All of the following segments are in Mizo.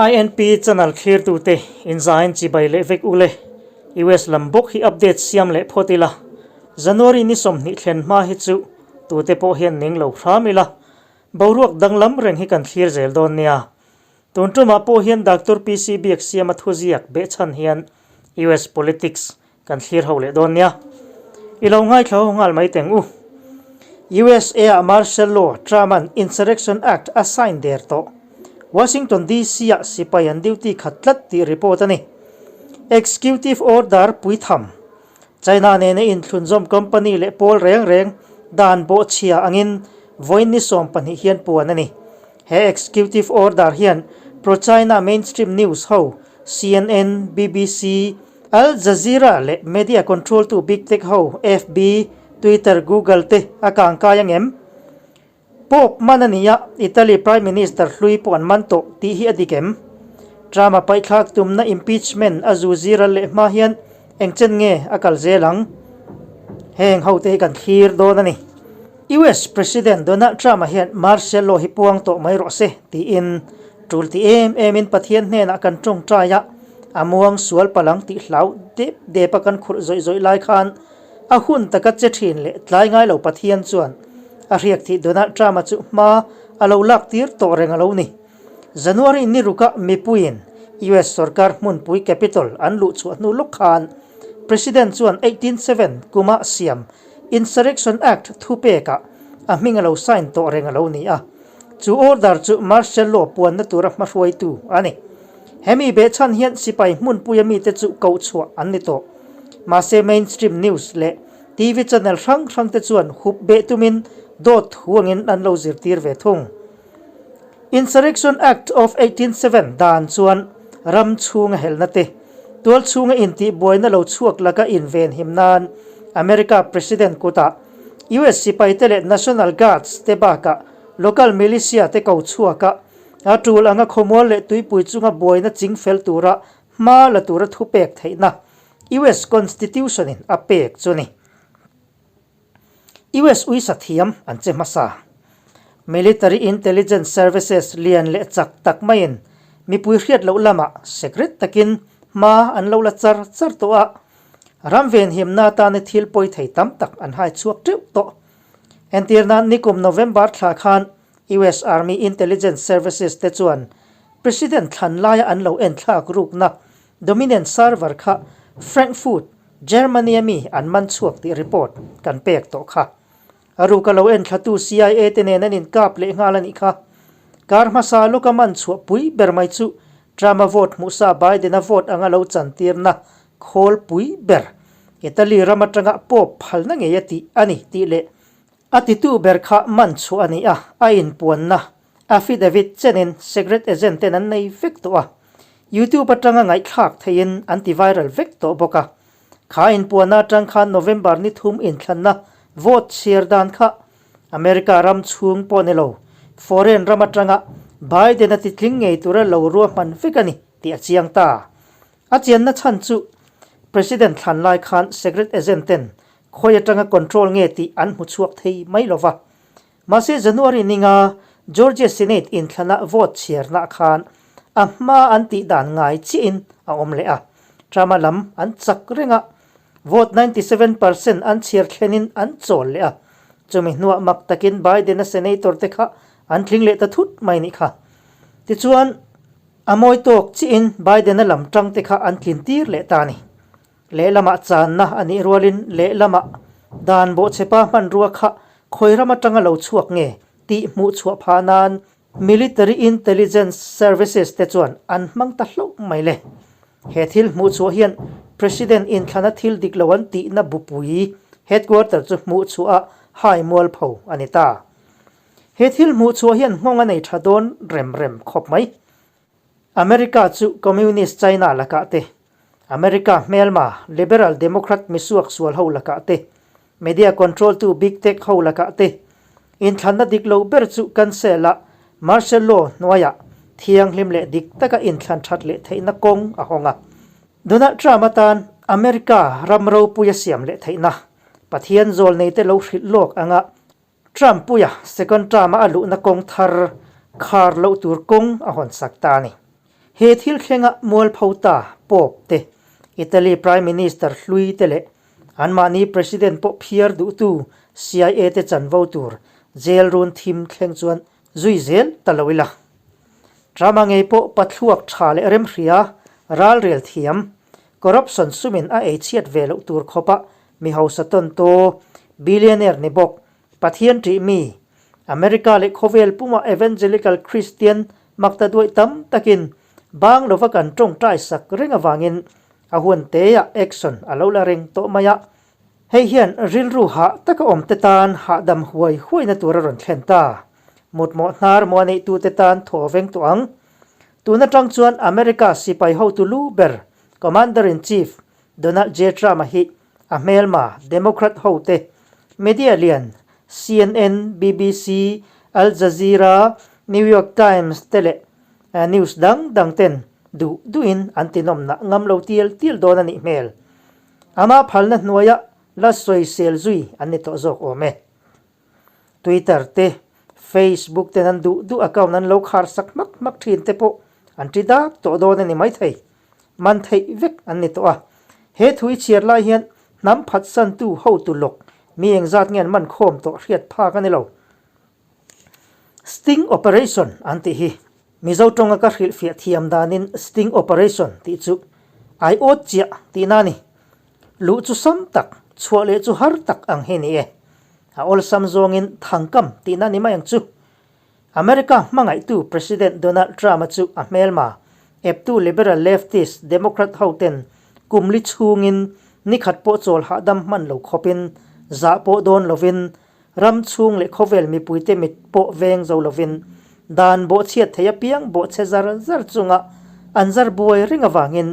INP channel thlirtute inzain chibai leh vek ule. US lam bawk hi update siam leh phawt ila. January ni 20 thlen hma hi chu tute pawh hian ning lo hram ila. Boruak danglam reng hi kan thlir zel dawn nia. Tun tumah pawh hian Doctor PC Biaksiama thuziak behchhan hian US politics kan thlir ho leh dawn nia. I lo ngaithla ho nghal mai teng u. USA ah Martial Law, Trump-a'n Insurrection Act a sign der tawh. Washington DC ah sipai an duty khat tlat tih report a ni. Executive Order puitham. China nena inthlunzawm company leh pawl reng reng dan bawhchhia angin vawiin ni 12 hian puan a ni. He Executive Order hian pro-China mainstream news ho CNN, BBC, Al Jazeera leh media control tu big tech ho FB, Twitter, Google te a kangkai ang em? Pope man a ni a, Italy Prime Minister hlui pawh an man tawh tih hi a dik em? Trump-a paihthlak tumna impeachment a zu ziral leh hma hian eng chen nge a kal zel ang? Heng hote hi kan thlir dawn a ni. US President Donald Trump-a hian martial law hi puang tawh mai rawh se tiin tul ti em emin Pathian hnenah kan tawngtai a, a muang sual palang tih hlau dep dep a kan khurh zawih zawih lai khan a hun taka che thin leh tlai ngai lo Pathian chuan a hriak thih Donald Trump-a chu hma a lo lak tir tawh reng a lo ni. January ni ruka mipuiin US sorkar hmunpui Capitol an luh chhuah hnu lawk khan President chuan 18 seven kuma siam Insurrection Act thupekah a hming a lo sign tawh reng a lo ni a. Chu order chu martial law puanna tura hmahruaitu a ni. Hemi behchhan hian sipai hmunpuia mite chu koh chhuah an ni tawh. Mahse mainstream news leh TV channel hrang hrangte chuan hup beh tumin dawt thu angin an lo zirtir ve thung. Insurrection Act of 18 seven dan chuan ram chhunga helna te, tual chhunga intihbuaina lo chhuak laka inven him nan America President kutah US sipai te leh National Guards te bakah local militia te ko chhuaka a tul anga khawmual leh tuipui chunga buaina ching fel tura hma la tura thupek theihna US Constitution in a pek chu ni. US uisa thiam an che hmasa. Military Intelligence Services lian leh chak tak maiin mipui hriat loh lamah secret takin hma an lo la char char tawh a, ram venhimna atana thil pawi thei tam tak an hai chhuak teuh tawh. Entir nan nikum November thla khan US Army Intelligence Services te chuan President thlan laia an lo enthlak rukna Dominion server kha Frankfurt, Germany a mi an man chhuak tih report kan pek tawh kha. A ruka lo enthlatu CIA te nen an inkap leh nghal a nih kha. Kar hmasa lawka man chhuah pui ber mai chu Trump-a vote hmuhsa Biden-a vote anga lo chantirna khawl pui ber Italy ram atanga Pope phalna ngei a tih a ni tih leh a titu ber kha man chhuah a ni a, a inpuanna affidavit chenin secret agent ten an nei vek tawh a, YouTube atanga ngaihthlak theihin an ti viral vek tawh bawk a. Kha inpuanna atang khan November ni thum inthlanna vote chhiar dan kha America ram chhung pawh ni lo, foreign ram atanga Biden a titling ngei tura lo ruahman vek a ni tih a chiang ta. A chianna chhan chu President thlan lai khan secret agent ten khawi atanga control nge tih an hmu chhuak thei mai lova. Mahse January ninga Georgia Senate inthlana vote chhiarna khan a hma an tih dan ngai chiahin a awm leh a, Trump-a lam an chak reng a, vote 97% an chhiar thlenin an chawl leh a, chumi hnuah mak takin Biden-a senator te kha an tling leh ta thut mai nih kha. Tichuan, a mawi tawk chiahin Biden-a lam tang te kha an tlin tir leh ta a ni. Lehlamah channa a nih rualin lehlamah dan bawhchhepa hmanrua kha khawi ram atanga lo chhuak nge tih hmuh chhuah phah nan Military Intelligence Services te chuan an hmang ta hlauh mai le. He thil hmuh chhuah hian President inthlana thil dik lo an tihna bupui headquarter chu hmuh chhuah a hai mualpho a ni ta. He thil hmuh chhuah hian nghawng a nei tha dawn rem rem khawp mai. America chu Communist China lakah te, America hmelma Liberal Democrat misuak sual ho lakah te, media control tu Big Tech ho lakah te, inthlanna dik lo ber chu cancel a, martial law hnuaiah thianghlim leh dik taka inthlan that leh theihna kawng a hawng a. Donald Trump atan America ram ropui a siam leh theihna Pathian zawl neite lo hrilh lawk anga Trump puia second term a a luhna kawng thar khar loh tur kawng a hawn sak ta a ni. He thil thlenga mualpho ta Pope te, Italy Prime Minister hlui te leh anmahni President pawh phiar duhtu CIA te chanvo tur jail run thim thleng chuan zui zel ta lo ila. Trump-a ngei pawh pathluak tha leh remhria ralrel thiam, corruption sumin a ei chhiat ve loh tur khawpa mi hausa tawn taw, billionaire ni bawk, Pathian ṭih mi, America leh khawvel puma Evangelical Christian makta duaih tam takin bang lova kan ṭawngṭai sak reng avangin a huan teah action a lo la reng tawh mai a. Hei hian rilru hah taka awmte tan hahdam huai huaina tur a rawn thlen ta. Mutmawh hnar maw a neihtute tan thaw veng tawh ang. Tun aṭang chuan America sipai hotu lu ber, Commander-in-Chief, Donald J. Trump-a hi a hmelma Democrat hote, media lian CNN, BBC, Al Jazeera, New York Times te leh news dang dang ten duh duhin an tinawmnah ngam lo tial tial dawn a nih hmel. Ama phalna hnuaia la sawisel zui an ni tawh zawk awm e. Twitter te, Facebook ten an duh duh account an lo khar sak hmak hmak thin te pawh an ti dak tawh dawn a ni maithei. Man theih vek an ni tawh a. He thu i chhiar lai hian hnam phatsantu hotu lawk mi engzat nge an man khawm tawh hriat phak a ni lo. Sting operation an tih hi Mizo tawnga ka hrilhfiah thiam danin sting operation tih chu aiawt chiah tihna a ni. Luh chu sam tak, chhuah leh chu har tak ang hi ni e. A awlsam zawngin thangkam tihna ni mai ang chu. America hmangaihtu President Donald Trump-a chu a hmelma, eptu liberal leftist Democrat hoten kum li chhungin nikhat pawh chawl hahdam hman lo khawpin zah pawh dawn lovin ram chhung leh khawvel mipuite mit pawh veng zo lovin dan bawhchhiat thei apiang bawhchhe zar zar chunga an zar buai reng avangin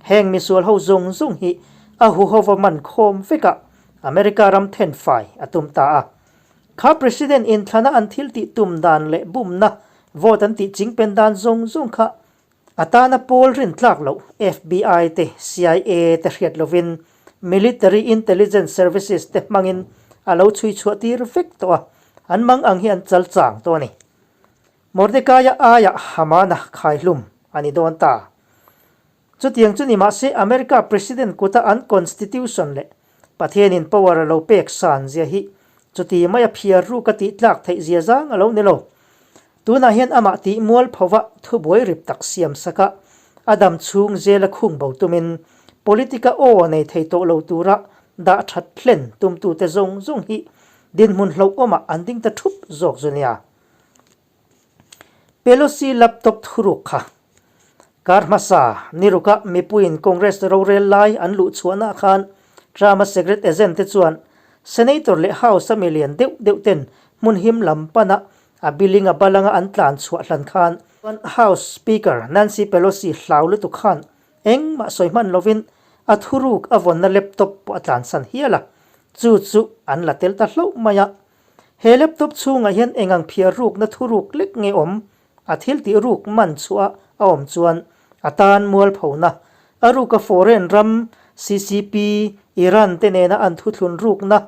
heng misual ho zawng zawng hi a huhova man khawm vekah America ram thenfai a tum ta a. Kha President inthlana an thil tih tum dan leh bumna vote an tih chingpen dan zawng zawng kha a tana pawl rin tlak loh FBI te CIA te hriat lovin Military Intelligence Services te hmangin a lo chhui chhuah tir vek tawh a, an mang ang hi an chal chang tawh a ni. Mordekaia aiah Hamana khaihlum a ni dawn ta. Chutiang chu ni mahse America President kuta an Constitution leh Pathianin power a lo pek san zia hi chuti maia phiar ruk a tih tlak theih zia zang a lo ni lo. Tunah hian amah tih mual phova thubuai rip tak siam saka a dam chhung zela khung bo tumin politica aw nei thei tawh lo tura dah that hlen tumtute zawng zawng hi dinhmun hlauhawmah an ding ta thup zawk zu nia. Pelosi laptop thuruk kha kar hmasa niruka mipuiin Congress rorel lai an luh chhuahnaah khan Trump-a secret agent te chuan Senator leh House a milian deuh deuh ten hmun him lam pana a billing a balanga an tlan chhuah hlan khan House Speaker Nancy Pelosi hlau lutuk khan engmah sawi hman lovin a thuruk a vawnna laptop pawh a tlansan hial a, chu chu an la tel ta hlauh mai a. He laptop chhungah hian engang phiar rukna thuruk lek nge awm? A thil tih ruk man chhuah a awm chuan a tan mualphona, a ruka foreign ram CCP, Iran te nena an thuthlun rukna,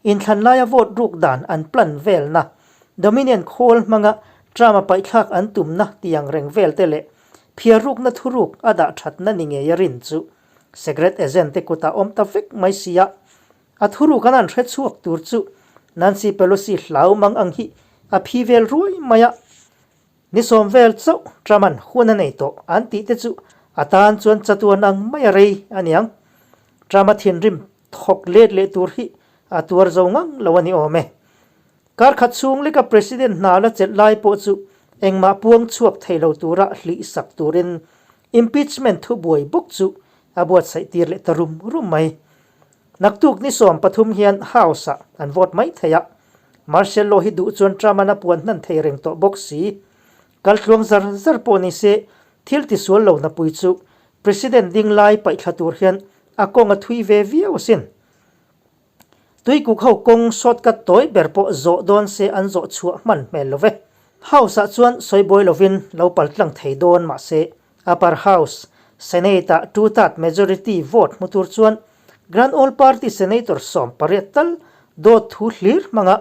inthlan laia vote ruk dan an plan velna, Dominion khawl hmanga Trump-a paihthlak an tumna tiang reng vel te leh phiar rukna thuruk a dah thatna ni ngei a rin chu secret agent te kutah awm ta vek mai sia. A thuruk an an hre chhuak tur chu Nancy Pelosi hlau mang ang hi a phi vel ruai mai a. Ni sawm vel chauh Trump-a'n hun a nei tawh an tih te chu a tan chuan chatuan ang mai a rei a niang. Trump-a thinrim thawk let leh tur hi a tuar zo ngang lo a ni awm e. Kar khat chhung leka President hna la chelh lai pawh chu engmah puang chhuak thei lo tura hlih sak turin impeachment thubuai bawk chu a buatsaih tir leh ta rum rum mai. Naktuk ni 13 hian House-ah an vote mai thei a, Martial Law hi duh chuan Trump-a'n a puan hnan thei reng tawh bawk si. Kaltluang zar zar pawh ni se, thil tisual lo napui chu President ding lai paihthla tur hian a kawng a thui ve viau asin. Tuikuk ho kawng shortcut tawi ber pawh zawh dawn se an zawh chhuah hman hmel lo ve. House-ah chuan sawi buai lovin lo paltlang thei dawn mahse Upper House, Senate-ah two-third majority vote hmu tur chuan Grand Old Party Senator 18 tal dawt thu hlir hmanga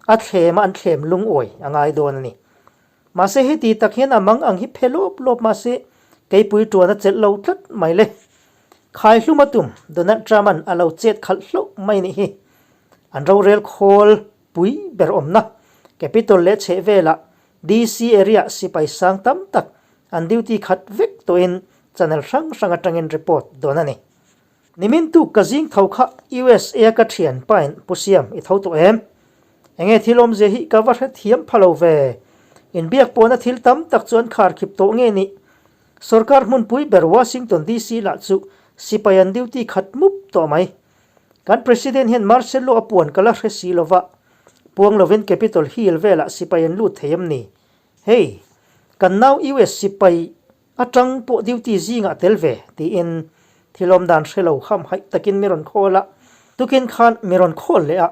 a thlema an thlem lungawi a ngai dawn a ni. Mahse heti tak hian a mang ang hi phe lawp lawp mahse. Keipui tuan a chelh lo tlat mai le. Khai hlum a tum, Donald Trump-a'n a lo chet khalh hlauh mai nih hi. An rorel khawl pui ber awmna, Capitol leh chheh velah DC area sipai sang tam tak an duty khat vek tawhin channel hrang hrang atangin report dawn a ni. Nimin tuk ka zing tho kha USA ka thian pain Pu Siam i tho tawh em? Enge thil awmzia hi ka va hre thiam pha lo ve. Inbiak pawhna thil tam tak chu an khar khip tawh nge ni? Sorkar hmunpui ber Washington DC lah chu sipai an duty khat mup tawh mai. Kan President hian martial law a puan ka la hre si lo va, puang lovin Capitol Hill velah sipai an lut thei em ni? Hei, kan nau US sipai atang pawh duty zingah tel ve, tiin thil awm dan hre lo hamhaih takin mi rawn khawl a, tukin khan mi rawn khawl leh a.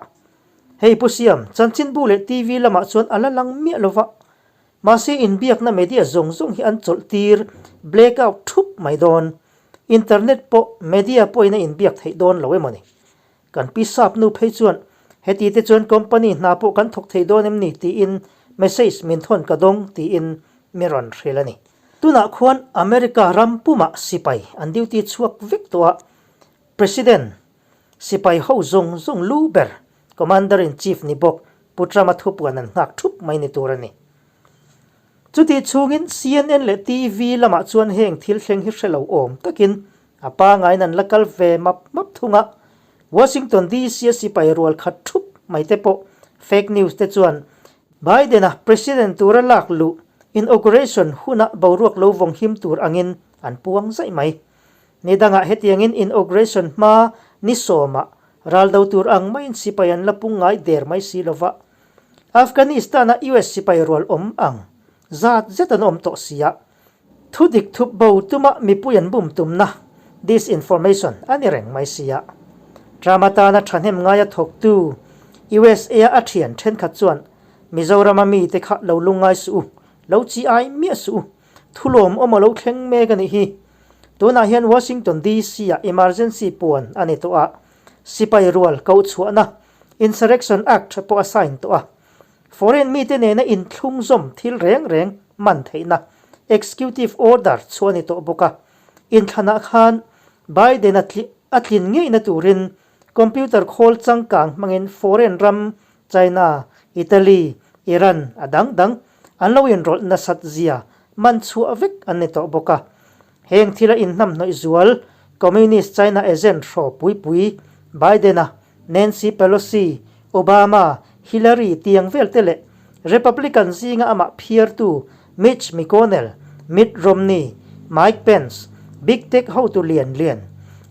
Hei Pu Siam, chanchinbu leh TV lamah chuan a la lang miah lo va, mahse inbiakna media zawng zawng hi an chawlh tir, black out, thup mai dawn. Internet pawh media pawhin a inbiak theih dawn lo emaw ni? Kan pi sap nu phei chuan heti te chuan company hna pawh kan thawk thei dawn em ni tiin message min thawn ka dawng tiin mi rawn hrilh a ni. Tunah khuan America ram pumah sipai an duty chhuak vek tawh a, President sipai ho zawng zawng lu ber Commander in Chief ni bawk Pu Trump-a thupuan an nghak thup mai ni tur a ni. Chutih chhungin CNN leh TV lamah chuan heng thil thleng hi hre lo awm takin a pangaiin an la kal ve map map thung a. Washington DC-a sipai rual khat thup mai te pawh fake news te chuan Biden-a President tura lak luh inauguration huna boruak lo vawng him tur angin an puang zaih mai. Ni dangah hetiangin inauguration hma ni sawmah ral do tur ang maiin sipai an la pung ngai der mai si lova. Afghanistan-a US sipai rual awm ang zat zet an awm tawh sia. Thu dik thup bo tuma mipui an bum tumna, disinformation, a ni reng mai sia. Trump atana thahnem ngaia thawktu USA-a a thian thenkhat chuan Mizorama mite kha lo lungngai suh u, lo chi ai miah suh u, thu lawmawm a lo thleng mek a nih hi. Tunah hian Washington DC-ah emergency puan a ni tawh a, sipai rual kohchhuahna Insurrection Act pawh a sign tawh a. Foreign mite nena inthlungzawm thil reng reng man theihna Executive Order chu a ni tawh bawk a. Inthlanah khan Biden a a tlin ngeihna turin computer khawl changkang hmangin foreign ram China, Italy, Iran a dang dang an lo inrawlh nasat zia man chhuah vek an ni tawh bawk a. Heng thila inhnamhnawih zual Communist China agent hraw puipui Biden-a, Nancy Pelosi, Obama, Hillary tiang vel te leh Republican zinga amah phiartu Mitch McConnell, Mitt Romney, Mike Pence, Big Tech hotu lian lian,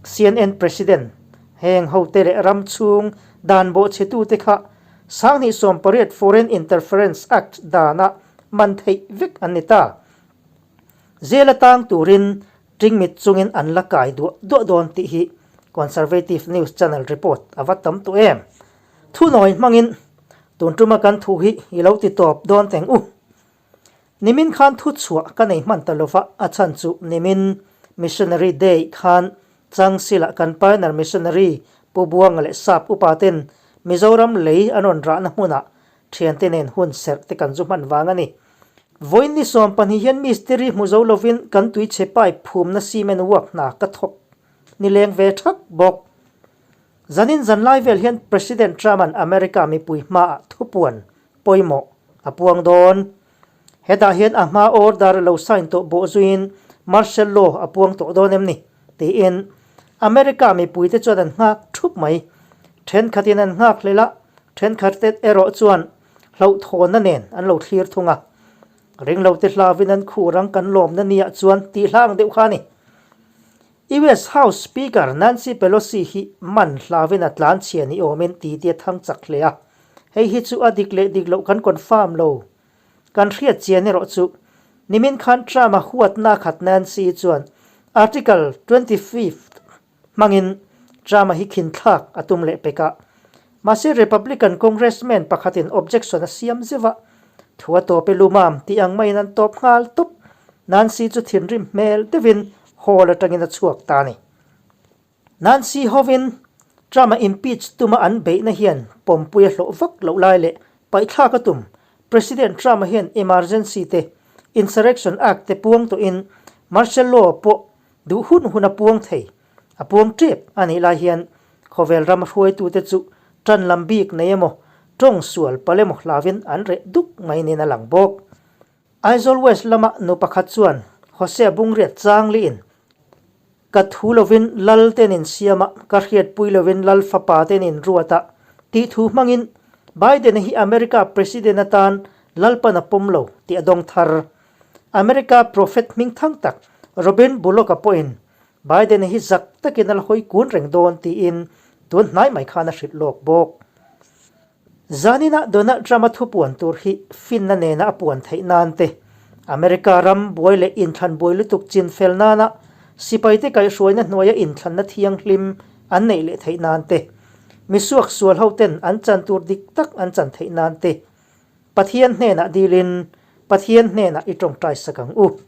CNN President heng hote leh ram chhung dan bawhchhetute kha 2018 Foreign Interference Act dana man theih vek an ni ta. Zel atang turin tingmit chungin an la kai duah duah dawn tih hi Conservative News Channel report a va tam tawh em. Thunawi hmangin tun tuma kan thu hi i lo ti tawp dawn teng u. Nimin khan thu chhuah ka nei hman ta lova a chhan chu nimin Missionary Day khan Changsilah kan Pioneer Missionary Pu Buanga leh Sap upa ten Mizoram lei an rawn rahna hmunah thiante nen hun serh te kan zu hman vang a ni. Vawiin ni 12 hian mistiri hmu zo lovin kan tuichhe pipe phumna cement work hna ka thawk nileng ve thak bawk. Zanin zanlai vel hian President Trump-a'n America mipui hmaah thupuan pawimawh a puang dawn. Hetah hian a hma order lo sign tawh bawh zuiin martial law a puang tawh dawn em ni? tiin America mipuite chuan an nghak thup mai. Thenkhatin an nghak hlel a, thenkhat te erawh chuan hlauhthawnna nen an lo thlir thung a. Ringlote hlauin an khur ang kan lawmna niah chuan tih hlang deuh kha a ni. US House Speaker Nancy Pelosi hi man hlauin a tlan chhia ni awmin titi a thang chak hle a. Hei hi chu a dik leh dik loh kan confirm lo. Kan hriat chian erawh chu nimin khan Trump-a huatna khat Nancy chuan Article 25 hmangin Trump-a hi khinthlak a tum leh pek a. Mahse Republican Congressman pakhatin objection a siam zeuh a, thu a tawp e lumam tih ang maiin an tawp nghal tawp. Nancy chu thinrim hmel deuhin hall atangin a chhuak ta a ni. Nancy hovin Trump-a impeach tuma an beihna hian pawmpui a hlawh vak loh lai leh paihthlak a tum. President Trump-a hian emergency te, Insurrection Act te puang tawhin Martial law pawh duh hun hun a puang thei, a puang tep a nih lai hian khawvel ram hruaitute chu tan lam bik nei emaw, tawng sual palh emaw hlauin an reh duk mai niin a lang bawk. Aizawl West lama nu pakhat chuan Hosea Bungriat Changliin Ka thu lovin lal ten in siam a, ka hriatpui lovin lal fapa ten in ruat a, tih thu hmangin Biden-a hi America President atan Lalpan a pawm lo tih a dawng thar. America prophet hming thang tak Robin Bullock-a pawhin Biden-a hi zak takin a la hawi kun reng dawn tiin tun hnai mai khan a hrilh lawk bawk. Zaninah Donald Trump-a thupuan tur hi finna nena a puan theih nan te, America ram buai leh inthlan buai lutuk chin fel nana sipaite kaihhruaina hnuaia inthlanna thianghlim an neih leh theih nan te, misuak sual hoten an chan tur dik tak an chan theih nan te, Pathian hnenah dilin Pathian hnenah i tawngtai sak ang u.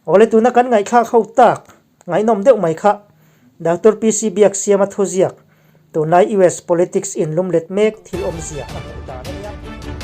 Awle tuna kan ngaihthlak ho tak ngaihnawm deuh mai kha Doctor PC Biaksiama thuziak tunlai US politics inlum let mek thil awmzia a hmuh dan a nia.